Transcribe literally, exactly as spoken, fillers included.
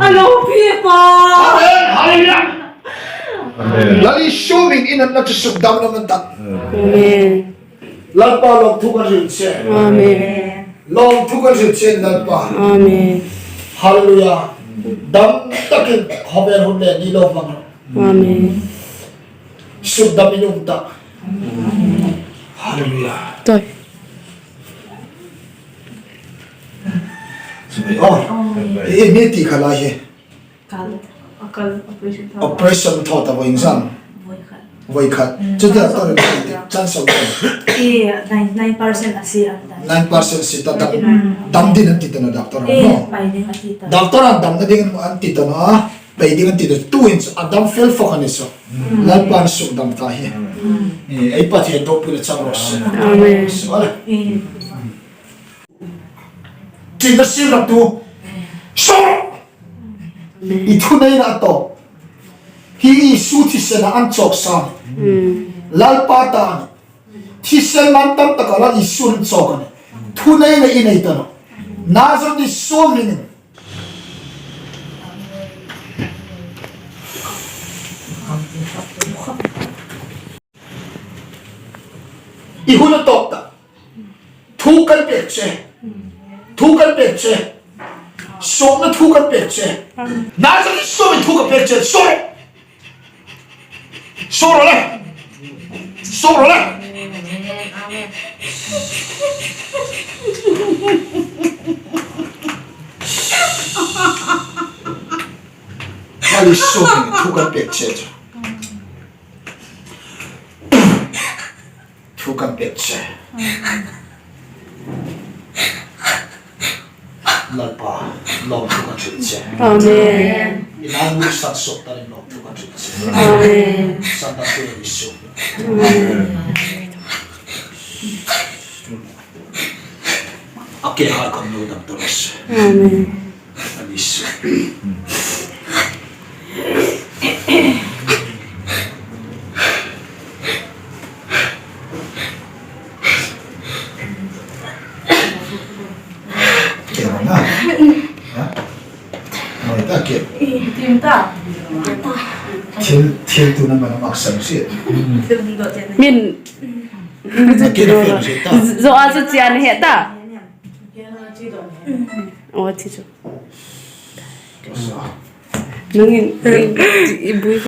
A lo pi pa. Amen. Hallelujah. Amen. Lal Isu hmingin an na chu sukdamna man ta. Amen. Lalpa, lawmthu kan hril che. Amen. Lawmthu kan hril che, Lalpa. Amen. Hallelujah. Dam takin khawvel hun le ni lo vang. Amen. Sukdamin um ta. Hallelujah. Toi. Sorry. Oh. Eh, mi ti kha lai hi. Kal, a kal operation thaw. Operation thaw ta voi zan. Voi khat. Voi khat. Mm. Chu ta, ta, ta, chan so. Eh, nine, nine percent a si an ta. Nine percent si ta, ta. Mm. Dam ding an ti ta naw, doctor an, eh, no? Pai ding a ti ta. Doctor an damna ding an ti ta naw. Pai ding an ti ta. Tuhin a dam fel fawk a ni saw. Mm. Lalpan sukdam ta hi. Mm. Eh, ei Pathien ropui le chang raw se. Amen. Amen. Ṭina sir rak tu. Sawr! I thuneina a tawp. Hi Isu thisena an chawk sa. Mm. Lalpa ta a nih. Thisen man tam taka Lal Isu an chawk a nih. Thuneina i nei ta naw. Nazareth Isu hmingin. I hun a tawp ta. Thu kan pek che. Thu kan pek che. Suokna thu kan pek che. Nazareth Isu hmingin thu kan pek che. Sawr! Sawr le! Sawr le! Lal Isu hmingin thu kan pek che. Thu kan pek che. Lalpa, lawmthu kan hril che. Amen. I nau nu san suok ta dingin lawmthu kan hril che. Amen. Sandamtu Isu. Amen. A ke hai khawm lo dam ta raw se. Amen. An Isu. Ke ma na. Ha? Noi ta ke. Tim ta. Thil, thil tu na ma na mak sam si. Min. Ke na fe si ta. Zo a zo chian he ta. O, ti chu. Nangin, i, i bui.